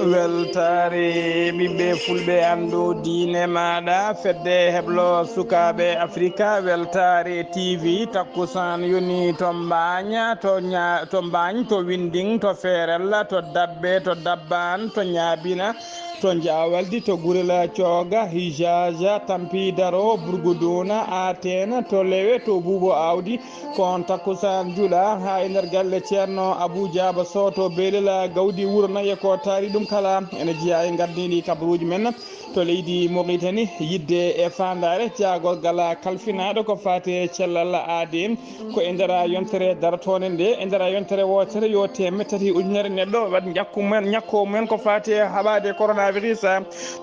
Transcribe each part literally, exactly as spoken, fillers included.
Weltaare ɓiɓɓe fulɓe, anndu diine maaɗa, fedde heblo sukaaɓe Afrika, Weltaare T V, takkusaan yoni to Mbaañ, to Ña-, to Mbaañ, to Winnding, to Feerel, to Dabbe, to Dabbaan, to Ñaabina, to Jaawaldi, to Gurel Cooga, Hijaaja, Tampi Daro, Burguduuna, Ateen, to Lewe, to Buubo Aawdi, ko on takkusaan juula haa e nder galle Ceerno Abuu Jaaba Soh to Beelel Gawdi Wuro Nayi, ko taari ɗum kala ene jeyaa e ngardiiɗi kabaruuji men. To leydi Moritani, yidde e faandaare, jaagorgal kalfinaaɗo ko faati e cellal aadee, ko e nder yontere dartoonde nde, e nder yontere wootere yo teemeɗɗe tati ujunere neɗɗo waɗ ñakku mumen, ñakku mumen ko faati e haɓaade coronavirus.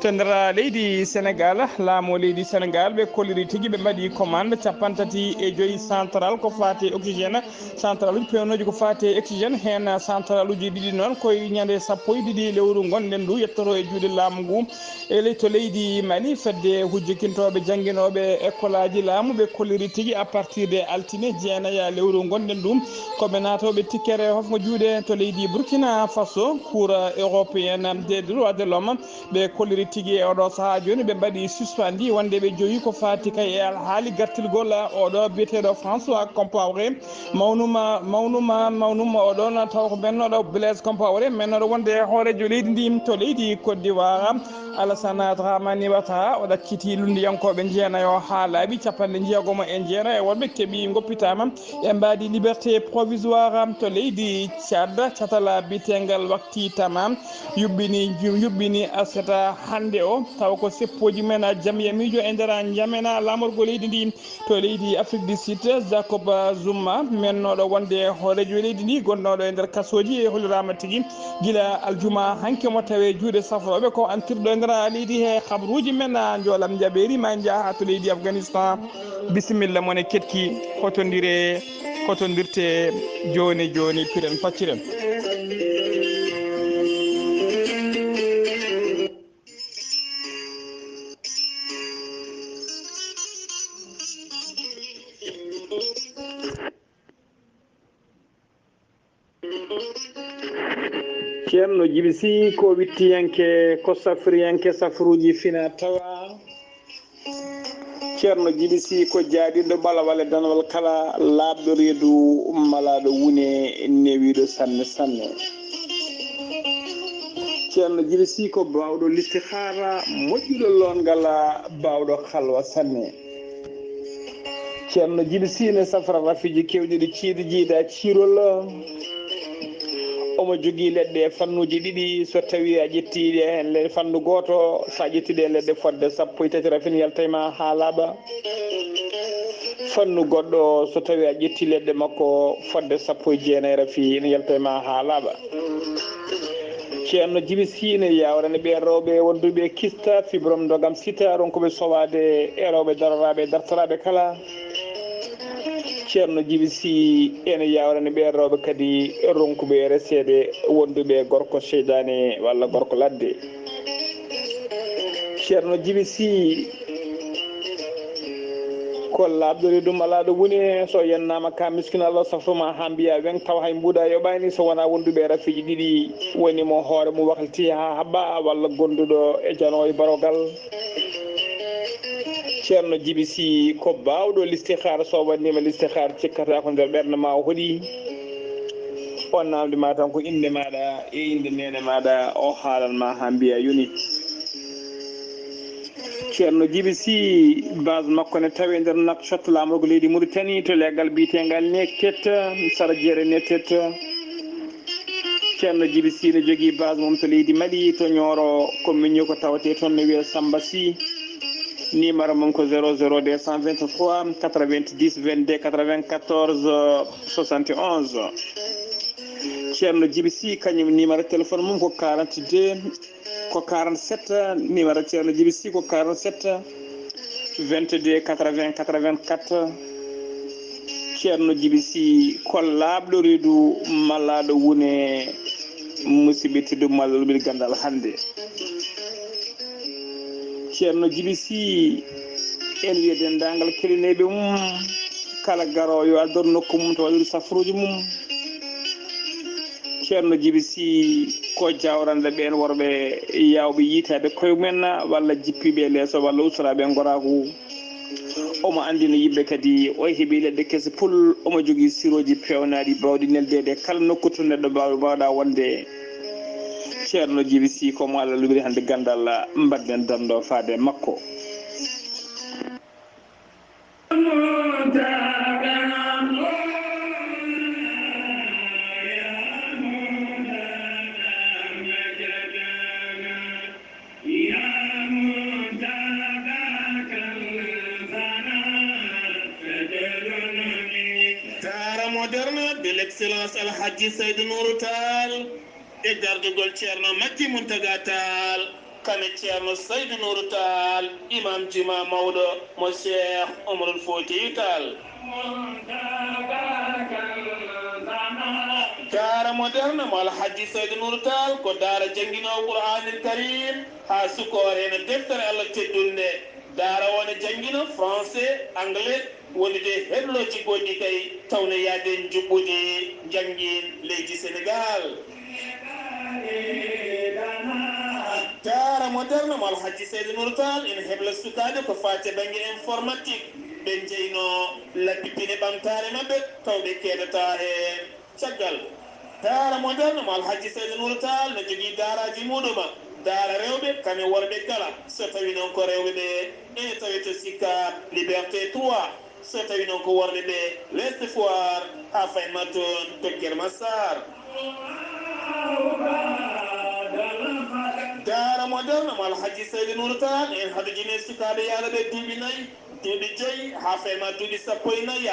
To nder leydi Senegal, laamu leydi Senegal ɓe kolliri tigi, ɓe mbaɗi commande cappanɗe tati e joyi central ko faati e oxygène, central uji pewnooji ko faati e oxygène, heen central uji ɗiɗi noon koye ñande sappo e ɗiɗi lewru ngonɗen ndu yettoto e juuɗe laamu ngu. E ley to leydi Mali, fedde hujjikintooɓe jannginooɓe ekkolaaji laamu ɓe kolliri tigi à partir de altine jeenaya lewru ngonɗen ɗum, ko ɓe naatooɓe tikkere hofngo juuɗe. To leydi Burkina Faso, Cour européenne des droits de l'homme, ɓe kolliri tigi e oɗo sahaa jooni, ɓe mbaɗi suspendi wonde ɓe jowi ko faati kay e alhaali gartirgol oɗo biyeteeɗo François Compaoré. Mawnuma, mawnuma, mawnuma o ɗon taw ko ɓennoɗo Blaise Compaoré, mennoɗo wonde e hooreejo leydi ndi to leydi Côte d'Ivoire. Alassane Dramane Ouattara, o ɗacciti lunndiyankooɓe jeenayo haa laaɓi capanɗe jeegomo e jeenayo e wonɓe keɓi ngoppitaama e mbaadi liberté provisoire to leydi Tchad. Catal biyetengal Wakti Tamam yuɓɓini, yuɓɓini aset hannde o, tawa ko seppooji men jamiyamiijo e nder Njamena laamorgo leydi ndi. To leydi Afrique du Sud, Jacob Zuma, mennoɗo wonde hooreejo leydi ndi, gonnoɗo e nder kasooji, e holliraama tigi gila aljuma hanki mo tawe juuɗe safrooɓe ko antirɗo e nder leydi he. Habruuji men, a njoolam njaɓeeri ma njaa haa to leydi Afghanistan. Bisimilla mon e ketki, hotondire, hotondirte jooni jooni, piren pacciren. Ceerno Jibi Sih ko wittiyanke, ko safriyanke safruuji fina tawa. Ceerno Jibi Sih ko jaaɗiiɗo ɓalawal e danawal kala, laaɓɗo reedu, malaaɗo wune, newiiɗo sanne sanne. Ceerno Jibi Sih ko baawɗo listihaara, moƴƴuɗo loongal, baawɗo halwa sanne. Ceerno Jibi Sih ne safra rafiiji keewɗi ɗi ciidi jiida ciirol. Omo jogii leɗɗe fannuuji ɗiɗi, so tawii a ƴettii ɗe heen le-, fannu gooto, so a ƴettii ɗe leɗɗe fodde sappo e tati rafi ne yalta e ma haa laaɓa. Fannu goɗɗo, so tawii a ƴettii leɗɗe makko fodde sappo e jeenayi rafi ne yalta e ma haa laaɓa. Ceerno Jibi Sih ne yaawrani ɓee rewɓe wonduɓe kista, fibrome, ndogam, sita, ronkuɓe sowaade e rewɓe daroraaɓe e dartoraaɓe kala. Ceerno Jibi Sih ene yaawrani ɓee rewɓe kadi ronkuɓe reseede wonduɓe gorko seydaane walla gorko ladde. Ceerno Jibi Sih ko laaɓɗori ɗum alaa ɗo woni, so yennaama ka miskin Allah safruma haa mbiya weŋ taw hay mbuuɗa yoɓaani so wonaa wonduɓe rafiiji ɗiɗi woni mo hoore mum wakliti haa haɓɓa walla gonduɗo e janoowo e barogal. Ceerno Jibi Sih ko baawɗo listihaara, so wanndiima listihaara cikkata ko nder ɓernde ma o hoɗi. O namdi ma tan ko innde maaɗa e innde neene maaɗa, o haalan ma haa mbiya yoni. Ceerno Jibi Sih, base makko ne tawi nder Nouakchott, laamorgo leydi Mauritanie, to leggal biyetengal Netet, sara jeere Netet. Ceerno Jibi Sih ne jogii base mum to leydi Mali, to Nioro, ko miñi ko tawetee toon, ne wiyee Samba Sih. Numéro mum ko zéro zéro deux cent vingt-trois quatre-vingt-dix vingt-deux quatre-vingt-quatorze soixante et onze. Ceerno Jibi Sy, kañum numéro téléphone mum ko quarante-deux, ko quarante-sept, numéro Ceerno Jibi Sy ko quarante-sept, vingt-deux, quatre-vingts, quatre-vingt-quatre. Ceerno Jibi Sy ko laaɓɗo reedu mallaaɗo wune, musidɓe tedduɓe mallaaɗo luɓel ganndal hannde. Ceerno Jibi Sy, en wiya denndaangal keɗineeɓe mum, kala garoowo yo addoor nokku mum to waɗiri safruuji mum. Ceerno Jibi Sy ko jawranɗe ɓeen worɓe yaawɓe yiytaade koye mumen, walla jippiiɓe e leeso, walla ustoraaɓe e ngoraagu. Omo anndina yimɓe kadi, o heɓi leɗɗe kese pul, omo jogii sirooji peewnaaɗi baawɗi neldeede e kala nokku to neɗɗo mbaaw-, mbaawɗa wonde. Ceerno Jibi Sy ko mo Allah luɓiri hannde ganndal, mbaɗden danndo faade makko. Daara moderne de l'excellence Al Hadji Seydou Nourou Tall e gardugol Ceerno Makki Mountaga Tall, kane Ceerno Seydou Nourou Tall, imam juma mawɗo mo Cheikh Omarul Foutiyou Tall. Daara moderne mo Al Hadji Seydou Nourou Tall ko daara jannginoowo Qur'aanil Kariim haa sukoore ena deftere Allah teddunde. Daara o ne janngina français, anglais, wondude heblooji goɗɗi kay, tawno yaade njuɓɓudi njanngin leydi Senegaal. Daara moderne mo Al Hadji Seydou Nourou Tall ene hebla sukaaɓe ko faati e bannge informatique, ɓe njeyno labbi pine ɓamtaare maɓɓe, taw ɓe keedataa heen. Caggal daara moderne mo Al Hadji Seydou Nourou Tall no jogii daaraaji muɗuma, daara rewɓe kam e worɓe kala, so tawi noon ko rewɓe ɓe ene tawi to Sicap Liberté trois, so tawi noon ko worɓe ɓe L'Est Foire, haa fayin ma toon to Keur Massar. Daara moderne mo Al Hadji Seydou Nourou Tall en haɗojini e sukaaɓe yahruɓe duuɓi nayi, duuɓi joyi, haa fayin ma duuɓi sappo e nayi.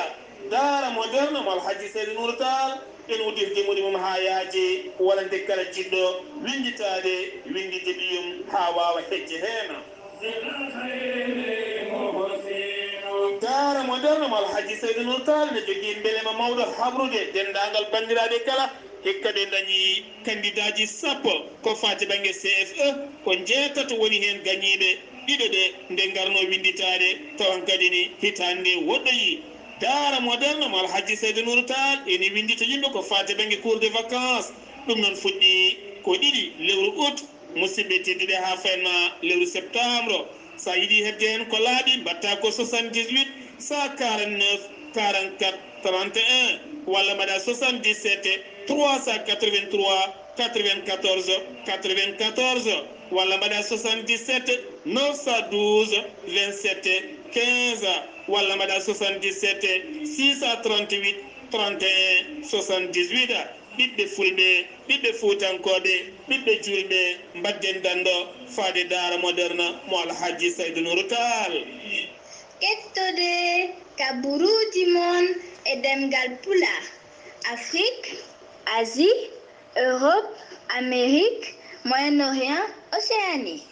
Daara moderne mo Al Hadji Seydou Nourou Tall en udditi jimmuɗi mum haa yaaji, wonande kala jiɗɗo winnditaade, winnditde ɓiyum haa waawa hecce heen. Daara moderne mo Al Hadji Seydou Nourou Tall ne jogii mbelema mawɗo habrude denndaangal banndiraaɓe kala, hikka ɓe ndañi kandidaaji sappo ko faati bannge C F E, ko njeetato woni heen gañiiɓe, ɗiɗo ɓe nde ngarno winnditaade, tawan kadi ni hitaande nde woɗɗoyi. Daara moderne mo Al Hadji Seydou Nourou Tall ene winndita yimɓe ko faati bannge cours de vacances, ɗum noon fuɗɗi ko ɗiɗi lewru août, musidɓe tedduɓe, haa fayin ma lewru septembre. So a yiɗi heɓde heen ko laaɓi, mbaɗta ko soixante-dix-huit, cent quarante-neuf, quarante-quatre, trente et un, walla mbaɗa soixante-dix-sept, trois cent quatre-vingt-trois, quatre-vingt-quatorze, quatre-vingt-quatorze, walla mbaɗa soixante-dix-sept, neuf cent douze, vingt-sept, quinze, walla mbaɗa soixante-dix-sept, six cent trente-huit, trente et un, soixante-dix-huit. Ɓiɓɓe fulɓe, ɓiɓɓe fuutankooɓe, ɓiɓɓe juulɓe, mbaɗden danndo faade daara moderne mo Al Hadji Seydou Nourou Tall. Kettode kaburuuji mon e ɗemngal Pulaar, Afrik, Asie, Europe, Amérique, Moyen-Orient, Océanie.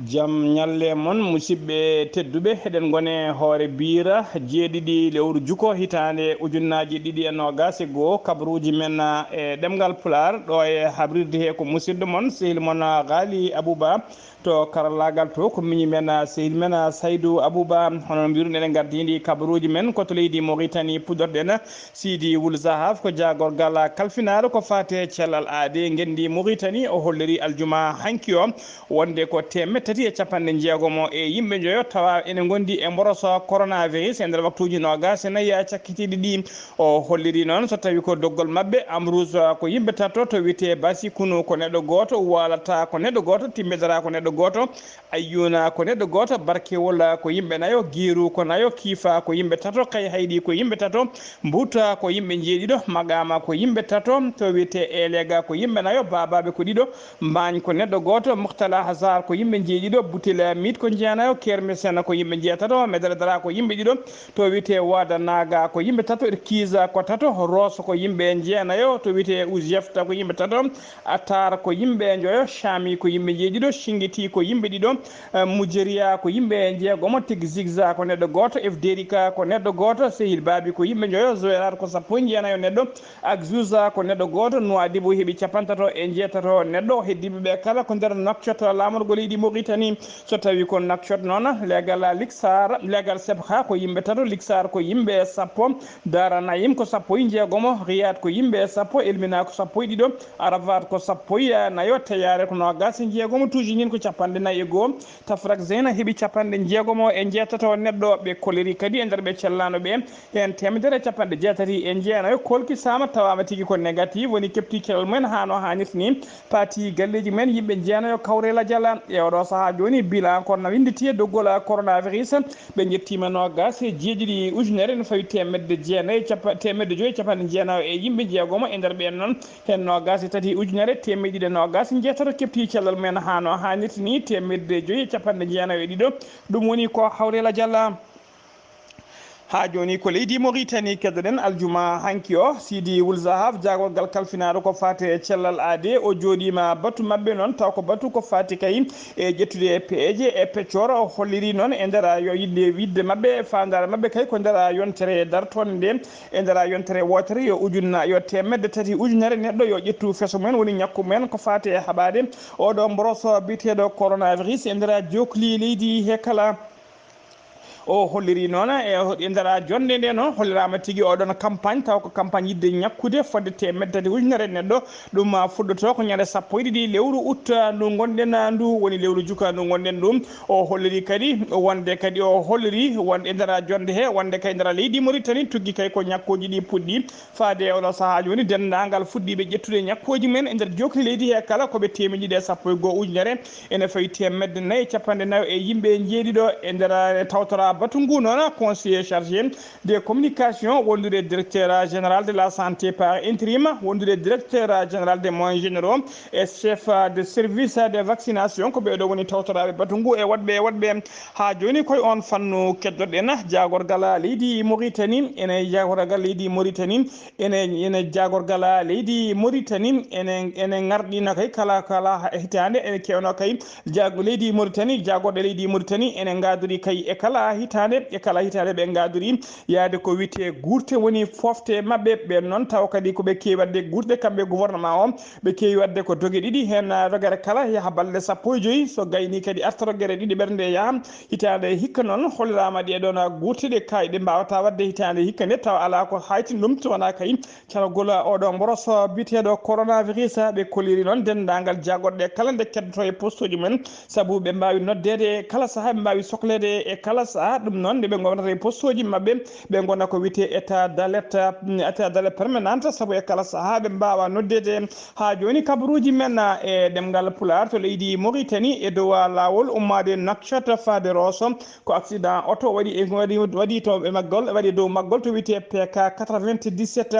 Jam ñalle mon, musidɓe tedduɓe. Eɗen ngone hoore biira jeeɗiɗi lewru juko hitaande ujunnaaji ɗiɗi e noogaas e goo. Kabaruuji men e ɗemngal Pulaar, ɗo e habrirde he ko musidɗo mon, sehil mon, Ghali Abouba. To karallaagal to ko miñi men, sehil men, Saydou Abouba. Hono no mbiruɗen, eɗen ngardiindi kabaruuji men ko to leydi Mauritanie, puɗɗorɗen Sidi Wul Zahaf ko jaagorgal kalfinaaɗo ko faati e cellal aade ngenndi Mauritanie. O holliri aljuma hanki o wonde ko teemeɗɗe tati e capanɗe jeegomo e yimɓe njoyo tawa ene ngondi e mboroso coronavirus e nder waktuuji noogaas e nayi cakkitiiɗi ɗi. O holliri noon so tawi ko doggol maɓɓe, Amrouz ko yimɓe tato, to wiyetee Basi Kunu ko neɗɗo gooto, Walata ko neɗɗo gooto, Timbedara ko neɗɗo gooto, Ayyuuna ko neɗɗo gooto, Barkewol ko yimɓe nayo, Giiru ko nayo, Kiifa ko yimɓe tato, Kayhayɗi ko yimɓe tato, Mbuuta ko yimɓe njeeɗiɗo, Maqaama ko yimɓe tato, to wiyetee Elega ko yimɓe nayo, Baabaaɓe ko ɗiɗo, Mbaañ ko neɗɗo gooto, Muxtala Hasar ko yimɓe njeeɗiɗo. ɗiɗo, Butel Miit ko jeenayo, Kermesen ko yimɓe jeetato, Medere Dara ko yimɓe ɗiɗo, to wiyetee Wada Naga ko yimɓe tato, Irkiza ko tato, Roso ko yimɓe jeenayo, to wiyetee Ujefta ko yimɓe tato, Atar ko yimɓe njoyo, Shami ko yimɓe jeeɗiɗo, Shingiti ko yimɓe ɗiɗo, eh, Mujeriya ko yimɓe jeegomo, Tig Zigza ko neɗɗo gooto, Efderika ko neɗɗo gooto, Sehil Babi ko yimɓe njoyo, Zoerat ko sappo e jeenayo neɗɗo, Ak Zuza ko neɗɗo gooto, Nuwaadibu heɓi capantato e njeetato neɗɗo. Heddiiɓe ɓe kala ko nder Nouakchott, laamorgo leydi Mauritanie. So tawii ko Nouakchott noon, leegal Liksar, leegal Sebha ko yimɓe tato, Liksar ko yimɓe sappo, Dara Nayim ko sappo e jeegomo, Riyad ko yimɓe sappo, Elmina ko sappo e ɗiɗo, Arafat ko sappo e nayo, Teyaare ko noogaas e jeegomo, Tujinin ko capanɗe nayi e goo, Tafrak Zeyna heɓi capanɗe jeegomo e njeetato neɗɗo. Ɓe koliri kadi e nder ɓe cellaano ɓe, heen teemedere e capanɗe jeetati e jeenayo kolkisaama, tawaama tigi ko négatif, woni keɓti cellal mumen haa no haanirta ni, paati galleeji mumen yimɓe jeenayo kawre lajal. E oɗo sahaa jooni, bilan ko na winnditi e doggol coronavirus, ɓe njettiima noogaas e jeeɗiɗi ujunere, no fawi teemedde jeenayi e capa-, teemedde joyi e capanɗe jeenayo e yimɓe jeegomo. E nder ɓeen noon, heen noogaas e tati ujunere teemedde ɗiɗi e noogaas e njeetato keɓti cellal mumen haa no haanirta ni, teemedde joyi e capanɗe jeenayo e ɗiɗo. Ɗum woni ko hawre lajal. Haa jooni ko leydi Mauritanie keddoɗen aljuma hanki o. Sidi Wul Zahaf, jaagorgal kalfinaaɗo ko faati e cellal aade, o jooɗiima batu maɓɓe noon, taw ko batu ko faati kay e ƴettude e peeje e peccoro. O holliri noon e nder yo yiɗde, yiɗde maɓɓe, faandaare maɓɓe kay ko nder yontere dartoonde nde, e nder yontere wootere yo ujunna, yo teemedde tati ujunere neɗɗo yo ƴettu feso mumen, woni ñakku mumen ko faati e haɓaade oɗo mboroso biyeteeɗo coronavirus e nder jookli leydi he kala. O holliri noon e, e nder jonde nde noon holliraama tigi oɗon campagne, taw ko campagne yiɗde ñakkude fodde teemedde tati ujunere neɗɗo. Ɗum fuɗɗoto ko ñande sappo e ɗiɗi lewru août ndu ngonɗen ndu, woni lewru juka ndu ngonɗen ɗum. O holliri kadi wonde kadi, o holliri wonde e nder jonde he, wonde kay nder leydi Mauritanie tuggi kay ko ñakkuuji ɗi puɗɗi faade e oɗo sahaa jooni. Denndaangal fuɗɗiiɓe ƴettude ñakkuuji mumen e nder jookli leydi he kala ko ɓe teemedde ɗiɗi e sappo e goo ujunere. Ene fawi teemedde nayi e capanɗe nayo e yimɓe jeeɗiɗo e nder, e tawtora batu ngu noon, conseiller chargé de communication, wondude directeur général de la santé par intérim, wondude directeur général des moyens généraux et chef de service de vaccination, ko ɓeeɗo woni tawtoraaɓe batu ngu e waɗɓe, e waɗɓe. Haa jooni koye oon fannu keddoɗen jaagorgal leydi Mauritanie, ene jaagorgal leydi Mauritanie, ene, ene jaagorgal leydi Mauritanie, ene, ene ngarɗina kay kala, kala hitaande, ene kewno kay jaago leydi Mauritanie, jaagorɗe leydi Mauritanie ene ngaadori kay e kala hitaande, e kala hitaande ɓe ngaadori yaade ko wiyetee guurte, woni foofte maɓɓe. Ɓeen noon taw kadi ko ɓe keewi waɗde guurte kamɓe gouvernement o, ɓe keewi waɗde ko doge ɗiɗi, heen dogere kala yaha balɗe sappo e joyi, so gayni kadi arta dogere ɗiɗi ɓernde yaha. Hitaande hikka noon holliraama ɗee ɗoon guurte ɗe kay ɗe mbaawata waɗde hitaande hikka nde tawa alaa ko haytini ɗum so wonaa kay caragol oɗo mboroso biyeteeɗo coronavirus. Ɓe koliri noon denndaangal jaagorɗe kala nde keddoto e postooji mumen, sabu ɓe mbaawi noddeede e kala sahaa, ɓe mbaawi sokleede e kala sahaa. Ɗum noon nde ɓe ngonata e postooji maɓɓe, ɓe ngona ko wiyetee état d'alerte, état d'alerte permanente, sabu e kala sahaa ɓe mbaawa noddeede. Haa jooni kabaruuji men e ɗemngal Pulaar to leydi Mauritanie e dow laawol ummaade Nouakchott faade Rosso. Ko accident oto waɗi e, waɗi, waɗi to e maggol, waɗi dow maggol to wiyetee P K quatre-vingt-dix-sept.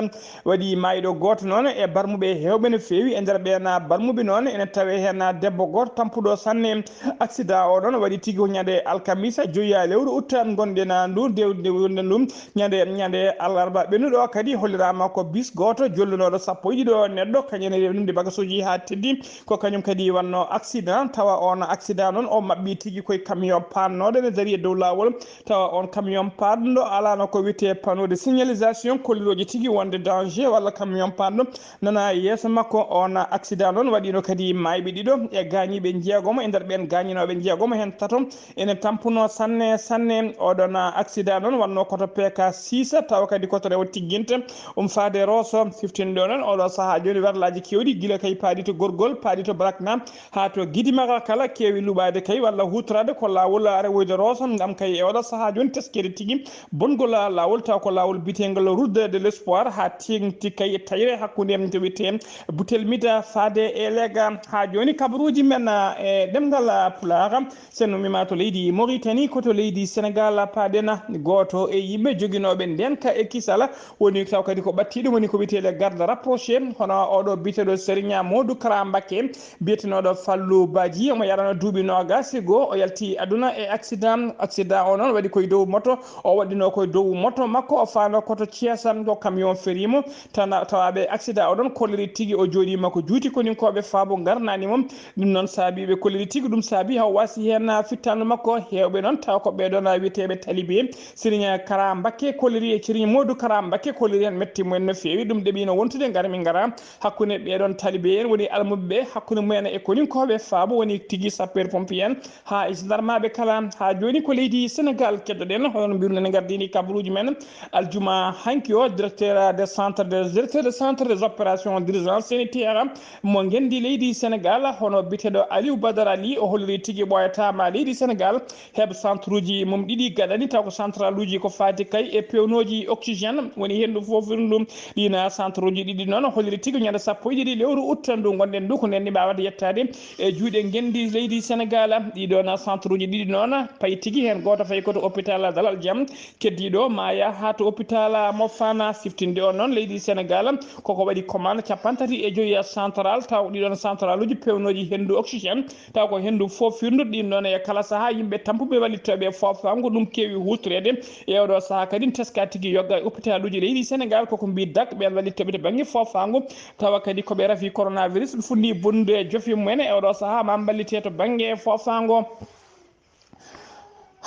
Waɗi maayɗo gooto noon e barmuɓe heewɓe no feewi. E nder ɓeen barmuɓe noon ene tawee heen debbo gooto tampuɗo sanne. Accident o ɗoon waɗi tigi ko ñande alkamisa joyi lewru août ngonɗen ndu, nde, nde wonɗen ɗum. Ñande, ñande alarba ɓennuɗo kadi holliraama ko bis gooto jollunooɗo sappo e ɗiɗo neɗɗo, kañum ene rewnude bagasuuji haa teddi. Ko kañum kadi wannoo accident, tawa oon accident noon o maɓɓi tigi koye camion paannooɗo ene darii e dow laawol. Tawa oon camion paanɗo alaano ko wiyetee panneau de signalisation kollirooji tigi wonde danger, walla camion paanɗo nana yeeso makko. Oon accident noon waɗiino kadi maayɓe ɗiɗo e gaañiiɓe njeegomo. E nder ɓeen gaañinooɓe njeegomo, heen tato ene tampunoo sanne sanne. Oɗon accident noon wannoo ko to P K six, tawa kadi ko to rewo tigginta um faade Rosso. Siftinɗo noon oɗo sahaa jooni warlaaji keewɗi, gila kay paaɗi to Gorgol, paaɗi to Brakna, haa to Gidimara kala keewi luɓaade kay walla huutoraade ko laawol rewoyde Rosso, ngam kay e oɗo sahaa jooni teskeede tigi bongol laawol, taw ko laawol biyeteengol Route de l'Espoir, haa teeŋti kay e tayre hakkunde to wiyetee Butel Mida faade e Leega. Haa jooni kabaruuji men e ɗemngal Pulaar, so en ummiima to leydi Mauritanie, ko to leydi Sénégal paaɗena gooto e yimɓe joginooɓe ndeenka e kisal woni taw kadi ko ɓattiiɗum woni ko wiyetee les gardes rapprochés, hono oɗo biyeteeɗo Serigne Modou Kara Mbacké, biyetenooɗo Fallou Badji, omo yarano duuɓi noogaas e goo, o yalti aduna e accident. Accident o noon waɗi koye dow moto, o waɗɗinoo koye dow moto makko, o faano koto Thiès, ko camion ferii mo, tana-, tawaaɓe accident o ɗon kolliri tigi o jooɗiima ko juuti koninkooɓe faabo ngarnaani mo. Ɗum noon saabii ɓe kolliri tigi, ɗum saabii haw waasi heen fittaandu makko. Heewɓe noon tawa ko ɓee ɗoon wiyeteeɓe talibé. Serigne Kara Mbacké kolliri e Serigne Modou Kara Mbacké kolliri heen metti mumen no feewi. Ɗum ɗeɓiino wontude ngar min ngara hakkunde ɓee ɗoon talibé en woni almuɓe ɓe, hakkunde mumen e koninkooɓe faabo woni tigi sapeur pompier en haa e gendarmaaɓe kala. Haa jooni ko leydi Sénégal keddoɗen, hono no mbiruɗen gardini kabaruuji men aljuma hanki o, directeur de centre de, directeur de centre des opérations d'urgence sanitaire mo ngenndi leydi Sénégal, hono biyeteeɗo Aliou Badara Ly, o holliri tigi ɓooyataama leydi Sénégal heɓ centre uji mum ɗiɗi gaɗani taw ko central uji ko faati kay e pewnooji oxygène woni henndu fof firndu. Ɗiina centre uji ɗiɗi noon holliri tigi ñande sappo e ɗiɗi lewru août ndu ngonɗen ndu ko nden ni mbaawata yettaade e juuɗe ngenndi leydi Sénégal. Ɗiɗon centre uji ɗiɗi noon payi tigi heen gooto fayi ko to hôpital Dalal Jam, keddiiɗo ma yah haa to hôpital Mo Fana. Siftinde on noon leydi Sénégal koko waɗi commande capanɗe tati e joyi central taw ɗiɗon central uji pewnooji henndu oxygène taw ko henndu fof firndu ɗin noon e kala sahaa yimɓe tampuɓe wallittooɓe e foofaango ɗum keewi huutoreede e oɗo sahaa kadi teska tigi yogga e hôpital uji leydi Sénégal koko mbi dak ɓeen wallittooɓe to bannge foofaango tawa kadi ko ɓe rafi coronavirus ɗum fuɗɗi bonnude e jofi mumen e oɗo sahaa ma mballite to bannge foofaango.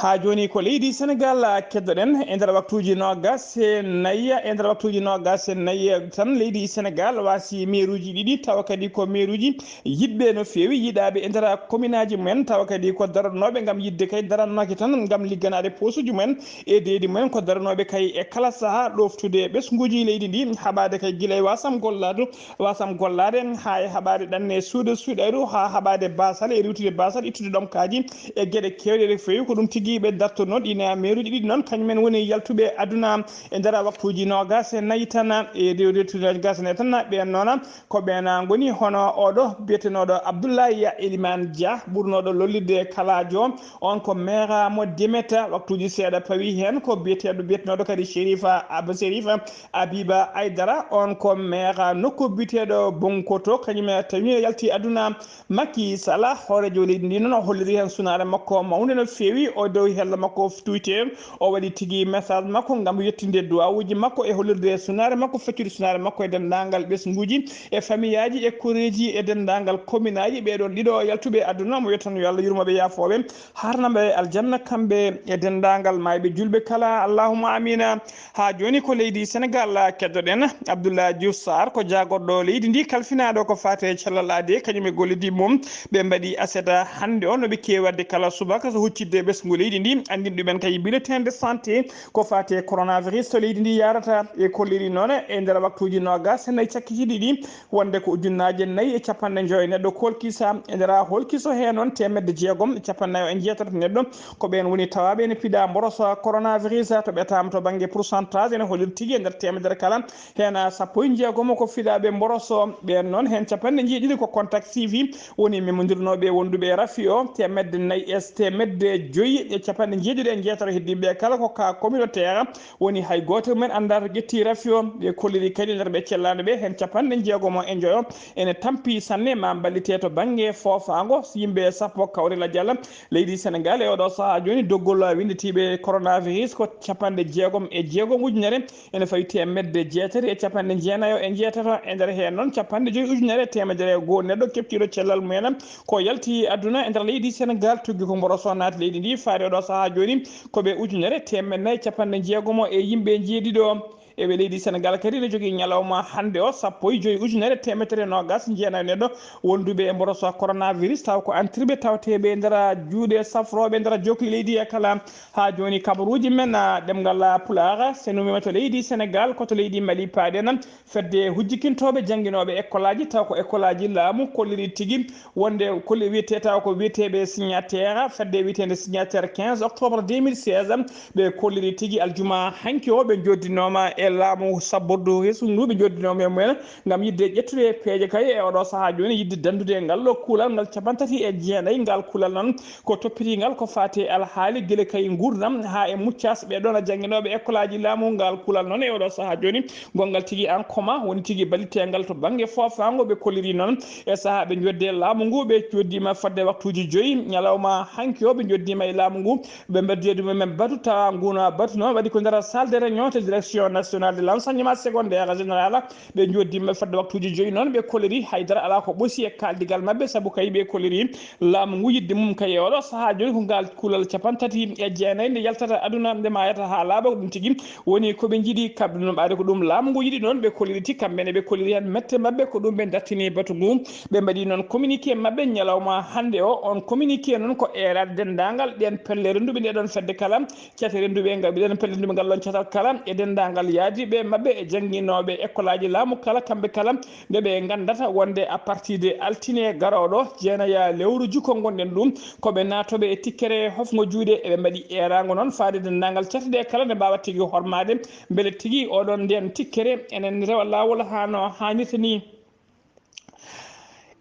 Haa jooni ko leydi Sénégal keddoɗen e nder waktuuji noogaas e nayi, e nder waktuuji noogaas e nayi tan leydi Sénégal waasi meeruuji ɗiɗi, tawa kadi ko meeruuji yiɗɓe no feewi, yiɗaaɓe e nder kominaaji mumen, tawa kadi ko daranooɓe ngam yiɗde kay darannooke tan ngam ligganaade poosuuji mumen e deedi mumen, ko daranooɓe kay e kala sahaa ɗoftude ɓesnguuji leydi ndi, haɓaade kay gila e wasam gollaade, wasam gollaade haa e haɓaade ɗanne suuɗe suuɗayru haa haɓaade baasal e riiwtude baasal, ittude ɗomkaaji e geɗe keewɗe ɗe feewi. Ko ɗum tigi ɓe dartonoo ɗiin meeruuji ɗiɗi noon, kañum en woni yaltuɓe aduna e nder waktuuji noogaas e nayi tan, e riiwtude noogaas e nayi tan. Ɓeen noon ko ɓeen ngoni hono oɗo biyetenooɗo Abdoulaye Elimane Dia, ɓurnooɗo lollirde Kalaajo, on ko maire mo Demeta. Waktuuji seeɗa pawi heen ko biyeteeɗo, biyetenooɗo kadi Chérifa Abou Chérifa Abiba Aydara, on ko maire nokku biyeteeɗo Bonkoto, kañum e tawi yalti aduna. Macky Sall, hooreejo leydi ndi noon, o holliri heen sunaare makko mawnde no feewi, o dow hella makko tuyte, o waɗi tigi message makko ngam yettinde duwawuuji makko e hollirde sunaare makko, feccude sunaare makko e denndaangal ɓesnguuji e famiyaaji e koreeji e denndaangal kominaaji. Ɓee ɗoon ɗiɗo yaltuɓe aduna, mo yettan yo Allah yurmo ɓe, yaafoo ɓe, harna ɓe aljanna, kamɓe e denndaangal maayɓe juulɓe kala. Allahumma amiina. Haa jooni ko leydi Senegaal keddoɗen. Abdoulaye Diouf Sarr ko jaagorɗo leydi ndi, kalfinaaɗo ko faati e cellal aadee, kañum e gollidiiɓe mum. Ɓe mbaɗi aset hannde o, no ɓe keewi waɗde kala subaka, so huccitde ɓesngu leydi ndi. Anndin ɗumen kay bulletin de santé ko faati e coronavirus to leydi ndi yahrata. E kolliri noon e nder waktuuji noogaas e nayi cakkitiiɗi ɗi, wonde ko ujunnaaje nayi e capanɗe njoyo neɗɗo kolkisa. E nder holkiso hee noon, teemedde jeegom e capanɗe nayo e njeetato neɗɗo ko ɓeen woni tawaaɓe ene piɗaa mboroso coronavirus. To ɓetaama to bannge pourcentage, ene holliri tigi e nder teemedere kala, heen sappo e jeegom ko fiɗaaɓe mboroso. Ɓeen noon, heen capanɗe njeeɗiɗi ko contact suivi, woni memondirnooɓe wonduɓe e rafi o. Teemedde nayi e teemedde joyi e capanɗe njeeɗiɗi e njeetato heddiiɓe kala ko cas communautaire, woni hay gooto e mumen anndaa to ƴetti rafi o. Ɓe kolliri kadi nder ɓe cellaano ɓe, heen capanɗe jeegom e njoyo ene tampi sanne, ma mballite to bannge foofaango. So yimɓe sappo kawri lajal leydi Senegaal e oɗo sahaa jooni, doggol winnditiiɓe coronavirus ko capanɗe jeegom e jeegom ujunere, ene fawi teemedde jeetati e capanɗe jeenayo e njeetato. E nder heen noon, capanɗe joyi ujunere e teemedere e goo neɗɗo keɓtiiɗo cellal mumen ko yalti aduna e nder leydi Senegaal. Tuggi ko mboroso naati leydi ndi, faade oɗo sahaa jooni ko ɓe ujunere teemedde nayi capanɗe jeegom e yimɓe njeeɗiɗo. E ɓe leydi Senegaal kadi ene jogii ñalawma hannde o, sappo e joyi ujunere teemedere noogaas jeenayo neɗɗo wonduɓe e mboroso coronavirus, taw ko antirɓe tawteeɓe e nder juuɗe safrooɓe nder jokki leydi e kala. Haa jooni kabaruuji men, ah, ɗemngal, ah, Pulaar, so numiima to leydi Senegaal, ko to leydi Mali paaɗen. Fedde hujjikintooɓe jannginooɓe ekkolaaji, taw ko ekkolaaji laamu, kolliri tigi wonde kolli wiyetee taw ko wiyeteeɓe signataire, fedde wiyeteende signataire quinze octobre deux mille seize, ɓe kolliri tigi aljuma hanki o, ɓe njoddinooma e laamu sabbordu resunduu ɓe njoddiinoo e mumen ngam yiɗde ƴettude peeje kay e oɗo sahaa jooni, yiɗde danndude ngal ɗo kuulal ngal capantati e jeenayi. Ngal kuulal noon ko toppitiingal ko faati e alhaali gila kay nguurndam haa e muccaas ɓee ɗoon jannginooɓe ekkolaaji laamu. Ngal kuulal noon e oɗo sahaa jooni, gonngal tigi en commun woni tigi balliteengal to bannge foofaango. Ɓe kolliri noon e sahaa ɓe njoddi e laamu ngu, ɓe njoddiima fodde waktuuji joyi ñalawma hanki o, ɓe njoddiima e laamu ngu, ɓe mbaddii e mumen batu, tawa nguun batu noon waɗi ko nder salle de réunion to direction nationale de l'enseignement secondaire général. Ɓe njoddiima fodde waktuuji joyi noon, ɓe kolliri haydara alaa ko ɓoosi e kaaldigal maɓɓe, sabu kay ɓe kolliri laamu ngu yiɗde mum kay e oɗo sahaa jooni ko ngal kuulal capantati e jeenayi nde yaltata aduna, nde maayata haa laaɓa. Ko ɗum tigi woni ko ɓe njiɗi, kamɓe noon ɓaade ko ɗum laamu ngu yiɗi noon, ɓe kolliri tigi, kamɓe ne ɓe kolliri heen mette maɓɓe, ko ɗum ɓe dartini batu ngu. Ɓe mbaɗi noon communiqué maɓɓe ñalawma hannde o. On communiqué noon ko eeraade denndaangal ɗeen pelle rennduɓe nde ɗoon fedde kala, cate rennduɓe ngal, ɗeen pelle rennduɓe ngal ɗoon catal kala, e denndaangal yaadiiɓe maɓɓe e jannginooɓe ekkolaaji laamu kala, kamɓe kala nde ɓe nganndata wonde à partir de altine garooɗo, jeenaya lewru jukko ngonɗen ɗum, ko ɓe naatooɓe e tikkere hofngo juuɗe. Eɓe mbaɗi eeraango noon faade denndaangal cate ɗe kala nde mbaawa tigi hormaade, mbele tigi oɗon ndeen tikkere enen rewa laawol haa no haanirta ni.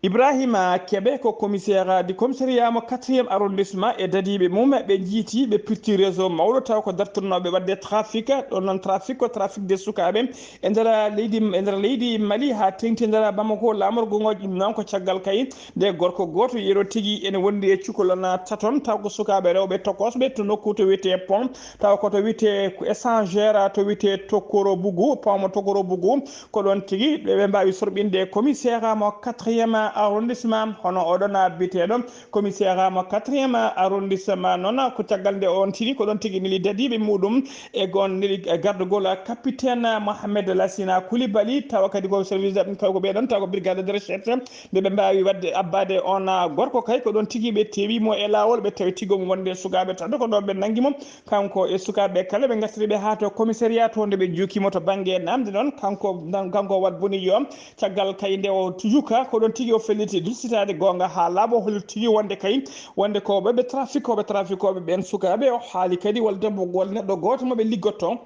Ibrahima Kebe ko commissaire du commissariat mo quatrième arrondissement e dadiiɓe mum, ɓe njiiti, ɓe pirti réseau mawɗo taw ko dartotnooɓe waɗde trafic. Ɗon noon trafic ko trafic de sukaaɓe e nder leydi, e nder leydi Mali haa teŋti nder Bamako. Laamorgo ngo ɗum noon ko caggal kay nde gorko gooto yeru tigi ene wondi e cukalon taton, taw ko sukaaɓe rewɓe tokosɓe to nokku to wiyetee Pont, taw ko to wiyetee ko échangeur to wiyetee Tokoro Bougou, Pont mo Tokoro Bougou. Ko ɗoon tigi ɓe, ɓe mbaawi sorɓinde commissaire mo quatrième arrondissement, hono oɗon biteeɗo commissaire mo quatrième arrondissement noon, ko caggal nde on tigi, ko ɗoon tigi neli dadiiɓe muɗum e gon neli gardagol capitaine Mohamed Lassina Coulibaly, tawa kadi ko service, ko ɓe ɗon, tawa ko brigade de recherche, nde ɓe mbaawi waɗde abbaade on gorko kay, ko ɗoon tigi ɓe teewi mo e laawol, ɓe tawi tigi omo wonde sukaaɓe tan, ko ɗoon ɓe nanngi mo. Kanko e sukaaɓe kala, ɓe ngartiri ɓe haa to commissariat to, nde ɓe njuuki mo to bannge namde noon. Kanko, kanko Wad Boni Yo, caggal kay nde o juuka, ko ɗoon tigi o felliti dustitaade goonga haa laaɓa, o holliti tigi wonde kay, wonde ko ɓe, ɓe trafic, ko ɓe trafic, ko ɓe ɓeen sukaaɓe. O haali kadi walla debbo, walla neɗɗo gooto mo ɓe liggotoo.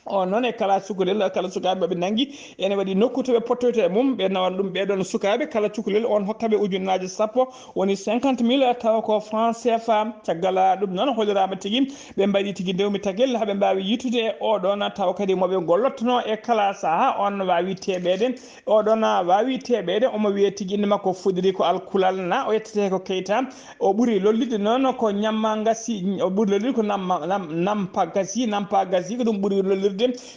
On noon e kala cukalel, kala sukaaɓe ɓe nanngi, ene waɗi nokku to ɓe pottoyta e mum, ɓe nawan ɗum ɓee ɗoon sukaaɓe, kala cukalel on hokka ɓe ujunnaaje sappo, woni cinquante mille, tawa ko franc C F A. Caggal ɗum noon, holliraama tigi, ɓe mbaɗi tigi ndewmi tagel, haa ɓe mbaawi yittude e oɗon, tawa kadi mo ɓe ngollotnoo e kala sahaa, on waawi teɓeede, oɗon waawi teɓeede, omo wiyee tigi innde makko Fodiri ko Alkulal na, o yettete ko Keita, o ɓuri lollirde noon ko Ñamma Ngasi, o ɓuri lollirde ko Namma, Nam-, Nampa Gasi, Nampa Gasi, ko ɗum ɓuri lollirde.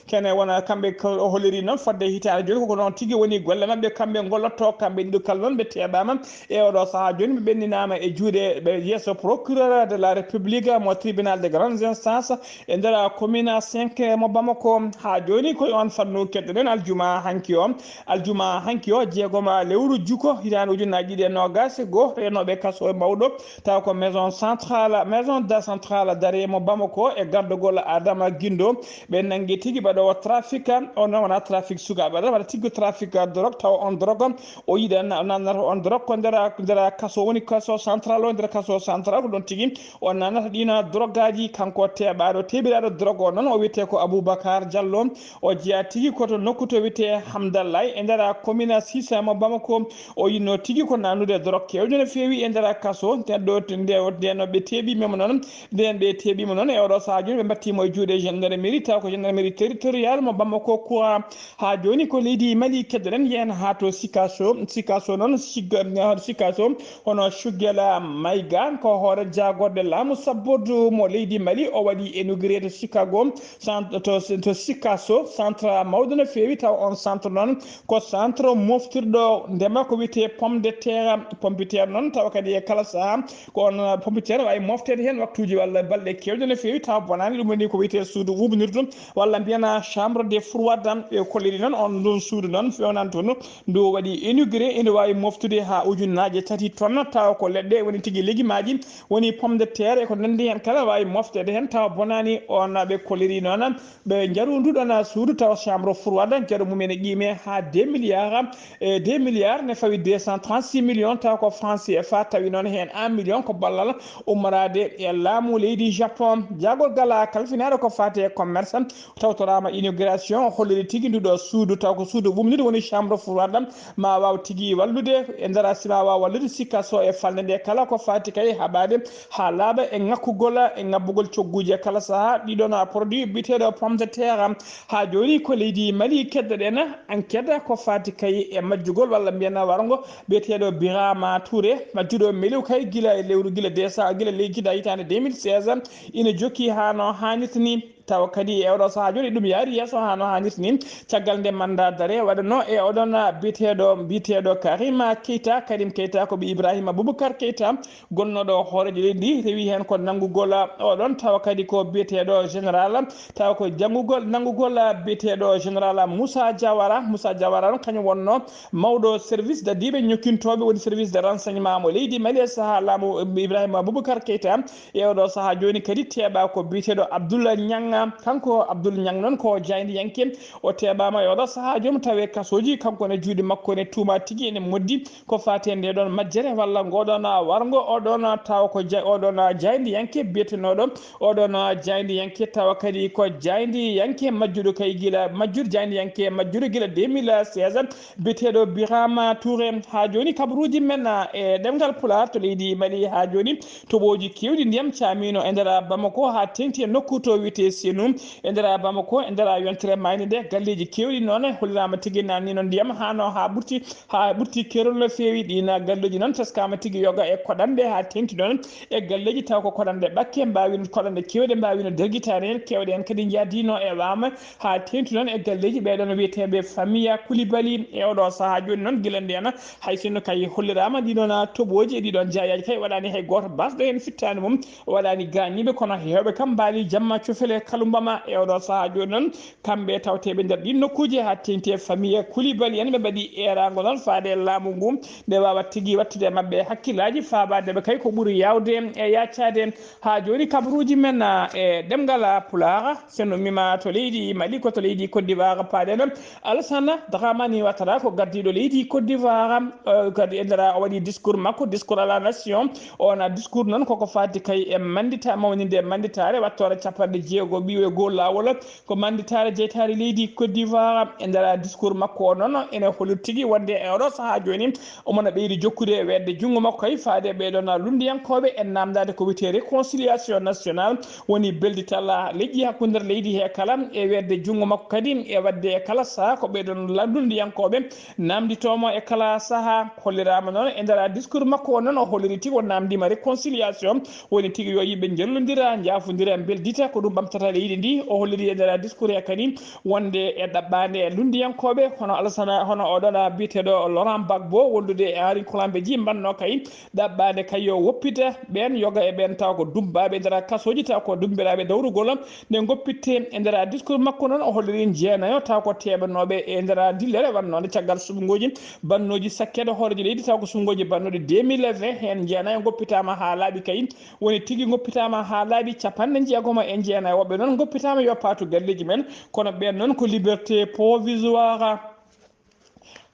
Kene wona kamɓe ko o holliri noon fodde hitaande jooni, koko noon tigi woni golle maɓɓe, kamɓe ngollotto, kamɓe ɗiɗo kala noon ɓe teɓaama e oɗo sahaa jooni, ɓe ɓenninaama e juuɗe ɓe yeeso procureur de la République mo tribunal de grande instance e nder commune cinq mo Bamako. Haa jooni koye on fannu keɗɗoɗen aljuma hanki o, aljuma hanki o jeegoma lewru juko hitaande ujunnaaji ɗiɗi e noogaas e goo, reenooɓe kaso mawɗo taw ko maison centrale, maison de centrale d'arrêt mo Bamako e gardagol Adama Guindo. Ɓe nanngi tigi ɓaɗoowo trafic, on noon wonaa trafic sukaaɓe tan, wata tigi ko trafic drogue, tawa on drogue o yiɗa na-, nannata on drogue ko nder, nder kaso woni kaso central o, nder kaso central ko ɗoon tigi o nannata ɗiin drogueaaji. Kanko teɓaaɗo, teɓiraaɗo drogue o noon o wiyetee ko Aboubacar Diallo, o jeyaa tigi ko to nokku to wiyetee Hamdallaye e nder commune six mo Bamako. O yiɗno tigi ko nannude drogue keewɗo no feewi e nder kaso. Nden ɗo, nde, nden no ɓe teeɓiima mo noon, nden ɓe teeɓiima noon e oɗo sahaa jooni ɓe mbattii mo e juuɗe gendarmerie, taw ko gendarmerie territorial mo Bamako Courant. Haa jooni ko leydi Mali keddoɗen, yehen haa to Sikaso. Sikaso noon, Sik-, Sikaso, hono Shugela Maïga, ko hoore jaagorɗe laamu sabbordu mo leydi Mali, o waɗi inauguré to Chicago, cent-, to, to Sikaso, centre mawɗo no feewi, taw on centre noon ko centre moftirɗo ndema ko wiyetee pomme de terre, pompiteer noon, tawa kadi e kala sahaa ko on, uh, pompiteer waawi mofteede heen waktuuji walla balɗe keewɗe no feewi, tawa bonaani. Ɗum woni ko wiyetee suudu ɓuuɓnirdu walla mbiyen chambre de froid. Ɓe kolliri noon on ndun suudu noon fewnanto no ndu waɗi inauguré, ene waawi moftude haa ujunnaaje tati tonnes, tawa ko leɗɗe woni tigi legimaaji, woni pomme de terre e ko nanndi heen kala waawi mofteede heen, tawa bonaani. On ɓe kolliri noon ɓe njaru ndu ɗon suudu, tawa chambre froide njaru mum ene qiime haa deux milliards, e deux milliards ne fawi deux cent trente-six millions, tawa ko franc C F A, tawi noon heen un million ko ballal ummoraade e laamu leydi Japon. Jaagorgal kalfinaaɗo ko faati e commerce tawtoraama inauguration, holliri tigi nduɗo suudu, taw ko suudu ɓumnude woni chambre froide, ma waaw tigi wallude e ndara, si ma waaw wallude sikka so e falnde nde kala ko faati kay haɓaade haa laaɓa e ŋakkugol e ŋabbugol cogguuje kala sahaa. Ɗiɗon produit biyeteeɗo pomme de terre, haa jooni ko leydi Mali keddoɗen enquête ko faati kay e majjugol walla mbiyen warngo biyeteeɗo Birama Touré, majjuɗo Maliw kay gila e lewru, gila décembre, gila leydi hitaande deux mille seize, ina jokki haa no haanirta ni. Tawa kadi e oɗo sahaa jooni ɗum yaari yeeso haa no haanirta ni. Caggal nde mandat d'arrêt waɗano e oɗon biyeteeɗo, biyeteeɗo Karima Keita, Karim Keita ko ɓii Ibrahima Boubacar Keita, gonnooɗo hooreejo leydi ndi, rewi heen ko nanngugol oɗon, tawa kadi ko biyeteeɗo général, tawa ko janngugol, nanngugol biyeteeɗo général Moussa Diawara. Moussa Diawara on kañum wonno mawɗo service dadiiɓe ñokkintooɓe, woni service de renseignement mo leydi Mali e sahaa laamu Ibrahima Boubacar Keita. E oɗo sahaa jooni kadi teeɓa ko biyeteeɗo Abdoul Niang. Kanko Abdoul Niang noon ko jaayndiyanke. O teeɓaama e oɗo sahaa joom tawe kasooji, kanko ne juuɗe makko ne tuuma tigi ene moddi ko faati e nde ɗon majjere walla ngoɗon warngo oɗon tawa ko ja-, oɗon jaayndiyanke biyetenooɗo, oɗon jaayndiyanke tawa kadi ko jaayndiyanke majjuɗo kay gila, majjuɗo jaayndiyanke majjuɗo gila deux mille seize, biyeteeɗo Birama Touré. Haa jooni kabaruuji men, a, e ɗemngal Pulaar to leydi Mali haa jooni toɓooji keewɗi ndiyam caamiino e nder Bamako haa teeŋti e nokku to wiyetee Senu e nder Bamako, e nder yontere maayde nde. Galleeji keewɗi noon holliraama tigi naatniino ndiyam haa no, haa ɓurti, haa ɓurti keerol no feewi. Ɗiin galleeji noon teskaama tigi yoga e koɗanɗe haa teeŋti noon e galleeji taw ko koɗanɗe ɓakke mbaawiino, koɗanɗe keewɗe mbaawiino dergitaade heen, keewɗe heen kadi njahdiino e waama haa teeŋti noon e galleeji ɓee ɗoon wiyeteeɓe Famiya Kulibali. E oɗo sahaa jooni noon gila ndeen hay sinno kay holliraama ɗii ɗoon toɓooji e ɗii ɗoon jaayaaji kay waɗaani hay gooto baasɗo heen fittaandu mum, waɗaani gaañiiɓe, kono heewɓe kam mbaali jamma cofele kalumbama. E oɗo sahaa jooni noon kamɓe tawteeɓe nder ɗiin nokkuuji haa teeŋti e Famiya Kulibali en, ɓe mbaɗi eeraango noon faade e laamu ngu, nde waawa tigi waɗtude e maɓɓe hakkillaaji faabaade ɓe kay ko ɓuri yaawde e yaacaade. Haa jooni kabaruuji men, a, e ɗemngal Pulaar, so en ummiima to leydi Mali, ko to leydi Côte d'Ivoire paaɗen. Alassane Dramane Ouattara ko gardiiɗo leydi Côte d'Ivoire, eh, kadi e nder o waɗi discours makko, discours à la nation. On discours noon koko faati kay e mandita, mawninde manditaare, wattoore capanɗe jeego ɓiiwe goo laawol. Ko manditaare jeytaare leydi Côte d'Ivoire. E nder discours makko o noon ene holli tigi wonde e oɗo sahaa jooni omo na ɓeydi jokkude wedde junngo makko kay faade ɓee ɗoon lunndiyankooɓe e naamndaade ko wiyetee réconciliation nationale, woni beldital leƴƴi hakkunde nder leydi he kala, e wedde junngo makko kadi e waɗde e kala sahaa ko ɓee ɗoon la-, lunndiyankooɓe naamnditoomo e kala sahaa. Holliraama noon e nder discours makko o noon, o holliri tigi o naamndiima réconciliation, woni tigi yo yimɓe njallondira, njaafondira, mbeldita, ko ɗum ɓamtata leydi ndi. O holliri e nder discours he kadi wonde e ɗaɓɓaande e lunndiyankooɓe hono Alassane, hono oɗon biyeteeɗo Laurent Gbagbo, wondude e Henri Konan Bédié mbanno kay ɗaɓɓaande kay yo woppita ɓeen yoga e ɓeen taw ko dummbaaɓe e nder kasooji, taw ko dummbiraaɓe dawrugol. Nde ngoppitte e nder discours makko noon, o holliri jeenayo taw ko teeɓanooɓe e nder dillere wannoo nde caggal suɓngooji bannooji sakkeede hooreejo leydi, taw ko suɓngooji bannooɗi deux mille vingt, heen jeenayo ngoppitaama haa laaɓi kay. Woni tigi ngoppitaama haa laaɓi capanɗe jeegom e jeenayo. Woɓɓe noon ngoppitaama yo paatu galleeji men, kono ɓeen noon ko liberté provisoire.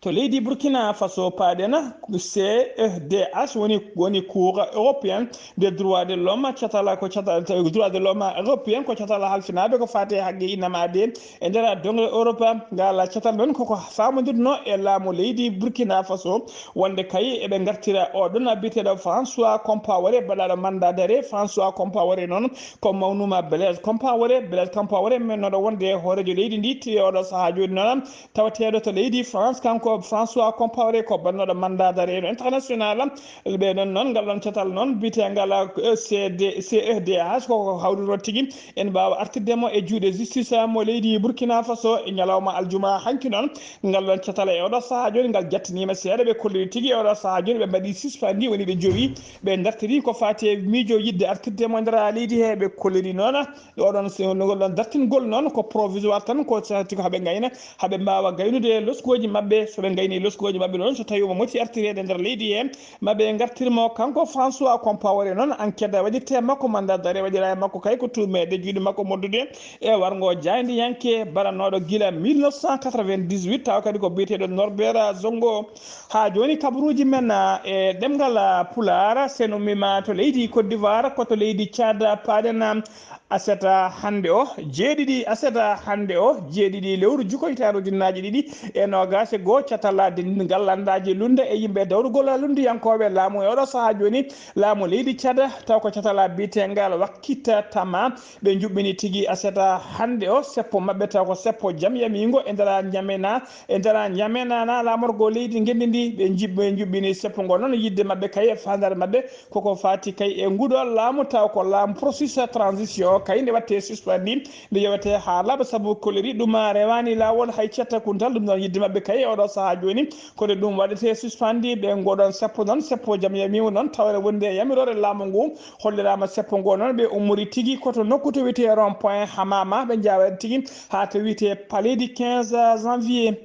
To leydi Burkina Faso paaɗen, C E D H woni, woni Cour européen des droits de l'homme, catal ko catal, droits de l'homme européen ko catal halfinaaɓe ko faati e haqqe innama adee e nder doŋre Europe. Ngal catal noon koko faamondirno e laamu leydi Burkina Faso wonde kay eɓe ngartira oɗon biyeteeɗo François Compaoré, baɗaaɗo mandat d'arrêt. François Compaoré noon ko mawnuma Blaise Compaoré. Blaise Compaoré mennooɗo wonde hooreejo leydi ndi, tiri oɗo sahaa jooni noon tawateeɗo to leydi France, kanko François Compaoré ko bannooɗo mandat d'arrêt international. Ɓe noon, noon, ngal ɗoon catal noon, biyeteengal, eh, C D, C E D H, koko hawriro tigi, en mbaawa artirde mo e juuɗe justice mo leydi Burkina Faso e ñalawma aljuma hanki noon. Ngal ɗoon catal e oɗo sahaa jooni, ngal jattiniima seeɗa, ɓe kolliri tigi e oɗo sahaa jooni, ɓe mbaɗi suspendi, woni ɓe jowi, ɓe dartiri ko faati e miijo yiɗde artirde mo e nder leydi he, ɓe kolliri noon. Oɗon si-, ngol ɗoon dartingol noon ko provisoire tan, ko sahti ko haɓe ngayna, haɓe mbaawa gaynude loskooji maɓɓe, ɓe ngayni loskooji maɓɓe noon, so tawi omo moti artireede nder leydi he, maɓe ngartir mo kanko François Compaoré. Noon enquête waɗirte makko, mandat d'arrêt waɗira e makko, kay ko tuumeede juuɗe makko moddude e warngo jaayndiyanke baranooɗo gila mille neuf cent quatre-vingt-dix-huit, tawa kadi ko biyeteeɗo Norbert Zongo. Haa jooni kabaruuji men, ah, e ɗemngal, ah, Pulaar, sen ummiima to leydi Côte d'Ivoire, ko to leydi Tchad paaɗen, ah, aset hannde o, jeeɗiɗi aset hannde o, jeeɗiɗi lewru juko hitaande ujunnaaji ɗiɗi e noogaas e goo, catal denndingal lanndaaji lunnde e yimɓe dawrugol lunndiyankooɓe laamu e oɗo sahaa jooni, laamu leydi Tchad, taw ko catal biyeteengal Wakkita Tama, ɓe njuɓɓini tigi aset hannde o, seppo maɓɓe taw ko seppo jam yamiingo e nder Njamena, e nder Njamena na laamorgo leydi ngenndi ndi, ɓe njiɓ-, ɓe njuɓɓini seppo ngo noon, yiɗde maɓɓe kay e faandaare maɓɓe koko faati kay e nguɗo laamu, taw ko laamu processus transition kay nde watte suspendi, nde yewete haa laaɓa sabu koleri ɗum rewaani laawol hay cetta kuntal. Ɗum noon yiɗde maɓɓe kay e oɗo sahaa jooni, ko nde ɗum waɗete suspendi. Ɓe ngoɗon seppo noon, seppo jam yamiiwo noon, tawre wonde e yamiroore laamu ngu, holliraama seppo ngo noon, ɓe ummori tigi ko to nokku to wiyetee rond point Hamama, ɓe njaawa tigi haa to wiyetee Palais du quinze janvier.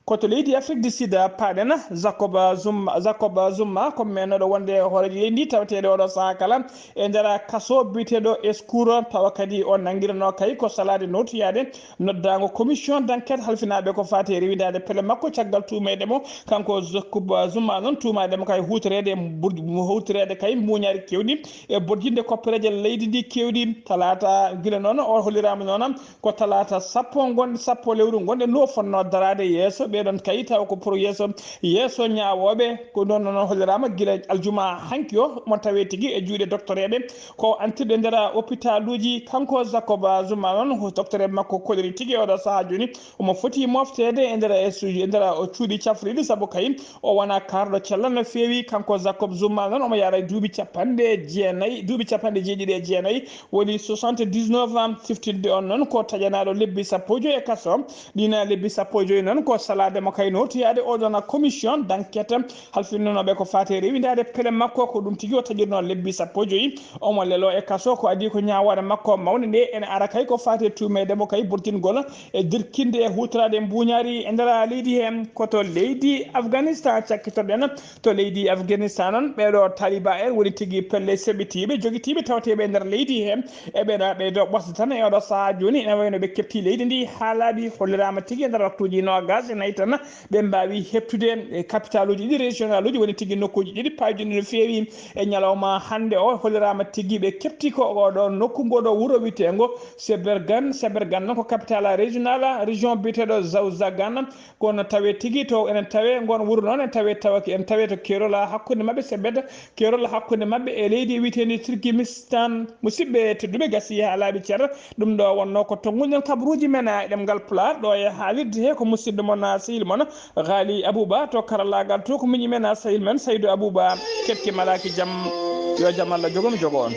Ko to leydi Afrique du Sud paaɗen, Jacob Zuma, Jacob Zuma ko menoɗo wonde e hooreejo leydi ndi, taweteeɗo oɗo sahaa kala e nder kaso biyeteeɗo Escour, tawa kadi o nanngirano kay ko salaade nootoyaade noddaango commission d'enquête halfinaaɓe ko faati e rewindaade pelle makko caggal tuumeede mo. Kanko Jacob Zuma noon tuumaade mo kay huutoreede bur-, huutoreede kay mbuuñaari keewɗi e bojjinde koppereeje leydi ndi keewɗi. Talaata gila noon o holliraama noon ko talaata sappo ngon-, sappo lewru ngonɗen ndu o fotnoo daraade yeeso ɓeeɗon kay, taw ko pour yeeso, yeeso ñaawooɓe. Ko noon noon holliraama gila aljuma hanki o, mo tawee tigi e juuɗe doktoreeɓe ko antirɗe nder hopitaluuji. Kanko Jacob Zuma noon, doktoreeɓe makko koliri tigi oɗo sahaa jooni, omo foti mofteede e nder e su-, e nder o cuuɗi cafriiɗi, sabu kay o wona kaarɗo cellal no feewi. Kanko Jacob Zuma noon, omo yaara e duuɓi capanɗe jeenayi, duuɓi capanɗe jeeɗiɗi e jeenayi, woni soixante-dix-neuf ans, siftinde on noon ko taƴanaaɗo lebbi sappo e joyi e kaso. Ɗiin lebbi sappo e joyi noon ko salaade mo kay nootoyaade oɗon commission d'enquête halfinnooɓe ko faati e rewindaade pelle makko, ko ɗum tigi o taƴirnoo lebbi sappo e joyi. Omo leloo e kaso, ko adii ko ñaawoore makko mawnde nde ene ara kay ko faati e tuumeede mo kay burtingol e dirkinde e huutoraade mbuuñaari e nder leydi he. Ko to leydi Afghanistan cakkitorɗen. To leydi Afghanistan noon, ɓeeɗo taliba en woni tigi pelle seɓitiiɓe, jogitiiɓe, tawateeɓe e nder leydi he. E ɓeeɗo ɓeydo ɓosde tan e oɗo sahaa jooni, ene wayno ɓe keɓti leydi ndi haa laaɓi, holliraama tigi e nder waktuuji noogaas e nayi tan, ɓe mbaawi heɓtude e capitaluuji ɗiɗi, régionaluuji, woni tigi nokkuuji ɗiɗi paayuɗi no feewi. E ñalawma hannde o, holliraama tigi ɓe keɓti ko oɗo nokku, ngoɗo wuro wiyeteengo Sebergan. Sebergan noon ko capital régional, région biyeteeɗo Zawzagan. Kono tawe tigi to enen tawe ngon wuro noon, en tawe tawaki, en tawe to keerol hakkunde maɓɓe, sebet keerol hakkunde maɓɓe e leydi wiyeteendi Turkmenistan. Musidɓe tedduɓe, gasi haa laaɓi cer. Ɗum ɗo wonno ko tonnguɗen kabaruuji men e ɗemngal Pulaar ɗo e haalirde he ko musidɗo mon, sehil mon, Ghali Abouba, to karallaagal to ko miñi men, sehil men Saydou Abouba. Keɗke malaaki jam, yo jam Allah jogo mi jogo on.